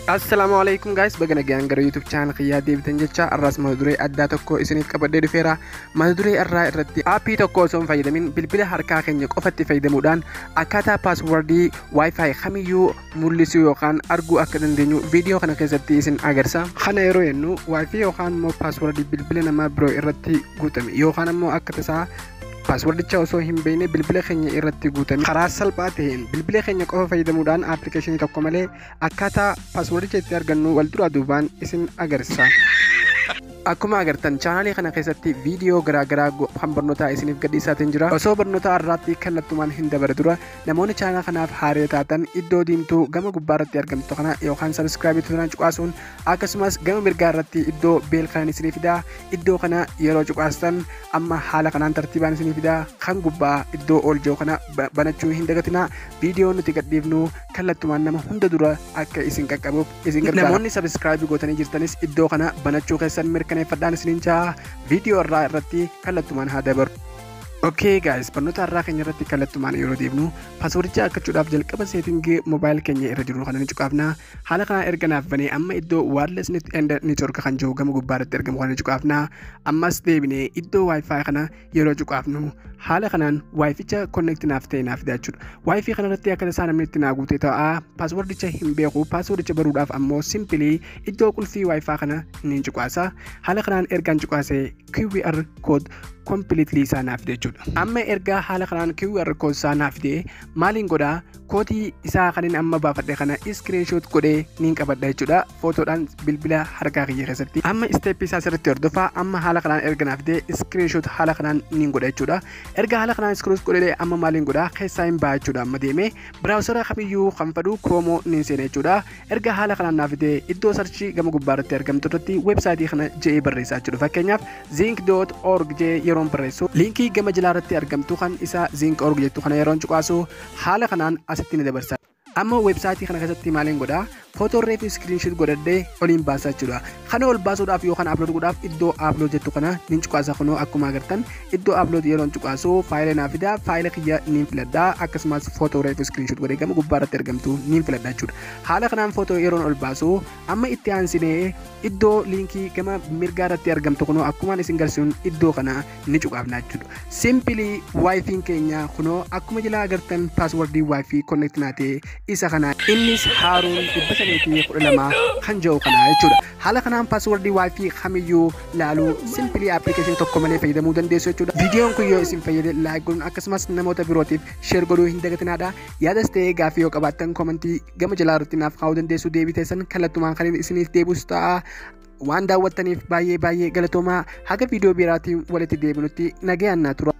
Assalaamu alaikum guys, baga nagaan gara YouTube channel kiyyaa deebitan jecha har'aas mata duree addaa tokko isiniif qabadhee dhufeera. Mata duree har'aa irratti aappii tokko osoo hin fayyadamin bilbila harkaa keenya qofatti fayyadamuudhaan akkaataa paaswordii Wi-Fi kamiyyuu mul'isuu yookaan arguu akka dandeenyu viidiyoo kana keessatti isin agarsiisa. Kana yeroo jennu Wi-Fi yookaan immoo paaswordii bilbila namaa biroo irratti guutame yookaan immoo akka tasaa paaswordicha osoo hin beekne bilbila keenya irratti guutame karaa salphaa ta'een bilbila keenya qofa fayyadamuudhaan aappilikeeshinii tokko malee akkaataa paaswordicha itti argannu wal duraa duubaan isin agarsiisa. Akkuma agartan chaanaalii kana keessatti viidiyoo garaagaraa kan barnootaa isiniif gadhiisaatiin jira. Osoo barnoota har'aatti kallattumaan hin dabarre dura namoonni chaanaa kanaaf haaraa taatan iddoo diimtuu gama gubbaa irratti argamtu kana yookaan sabiskiraabii kana cuqaasuun, akkasumas gama mirgaa irratti iddoo bell kana isinii fidaa. Iddoo kana yeroo cuqaastan amma haala kanaan tartiibaan isinii fidaa. Kan gubbaa iddoo ol jiru kana banachuu hin dagatinaa. Viidiyoo nuti gadhiifnu kallattumaan nama hunda dura akka isin qaqqabuuf isin gargaara. Namoonni sabiskiraabii gootanii jirtanis iddoo kana banachuu keessan mirkaneeffadhaan isiniin jaha. Viidiyoo irraa irratti kallattumaan haa dabaru. Okay guys, barnoota har'aa keenya irratti kallattumaan yeroo deemnu paaswordicha argachuudhaaf jalqaba seetingii moobaayil keenya irra jiru kana ni cuqaafna. Haala kanaan erga naaf banee amma iddoo wireless net and network kan jiru gama gubbaa irratti argamu kana ni cuqaafna. Ammas deebinee iddoo Wi-Fi kana yeroo cuqaafnu haala kanaan Wi-Ficha connect naaf ta'e naaf fida jechuudha. Wi-Fi kana irratti akka tasaa namni itti naa guutee ta'a. Paaswordicha hin beeku. Paaswordicha baruudhaaf ammoo simply iddoo qulfii Wi-Fi kana ni cuqaasa. Haala kanaan ergaan cuqaasee QR code completely isaa naaf fide jechuudha. Amma ergaa haala kanaan QR code isaa naaf fide maaliin godhaa? Koodii isaa kanin amma baafadhe kana screenshot godhee niin qabadha jechuudha. Footoodhaan bilbila harkaa kiyya keessatti. Amma step isaa sirriitti hordofaa. Amma haala kanaan erga naaf fide screenshot haala kanaan niin godha jechuudha. Erga haala kanaan screenshot godhee amma maaliin godhaa? Keessaa hin ba'a jechuudha. Amma deemee browser kamiyyuu kan fedhu Chrome niin seena jechuudha. Erga haala kanaan naaf fide iddoo search gama gubbaa irratti argamtu irratti weebsaayitii kana je'ee barreessaa jechuudha. Fakkeenyaaf zinc.org jee yeroon barreessu liinkii gama jalaa irratti argamtu kan isa zinc.org jettu kana yeroon cuqaasu haala kanaan asitti ni dabarsa. Amma weebsaayitii kana keessatti maaliin godhaa? Footoo reefu screenshot godhadhee oliin baasaa jechuudha. Kana ol baasuudhaaf yookaan upload godhuudhaaf iddoo upload jettu kana nin cuqaasa. Kunoo akkuma agartan iddoo upload yeroon cuqaasu faayila naa fida. Faayila kiyya nin filadha. Akkasumas footoo reefu screenshot godhee gama gubbaa irratti argamtu nin filadha jechuudha. Haala kanaan footoo yeroon ol baasu amma itti aansinee iddoo liinkii gama mirgaa irratti argamtu kunoo akkumaan isin garsiisuun iddoo kana ni cuqaafna jechuudha. Simply Wi-Fiin keenya kunoo akkuma jalaa agartan paaswordii Wi-Fi connect naa ta'e isa kana, innis Haaruun 512 kan jiru kana jechuudha. Haala kanaan paaswordii Wi-Fi kamiyyuu laaluu simply aappilikeeshinii tokko malee fayyadamuu dandeessu jechuudha. Viidiyoon kun yoo isin fayyade like godhuun akkasumas namoota birootiif share godhuu hin dagatinaadha. Yaadas ta'ee gaaffii yoo qabaattan koomentii gama jalaa irratti naaf kaa'uu dandeessu. Deebii teessan kallattumaan kan isiniif deebisu ta'a. Waan daawwattaniif baay'ee baay'ee galatoomaa. Haga viidiyoo biraatiin walitti deebinutti nagayaan naa tura.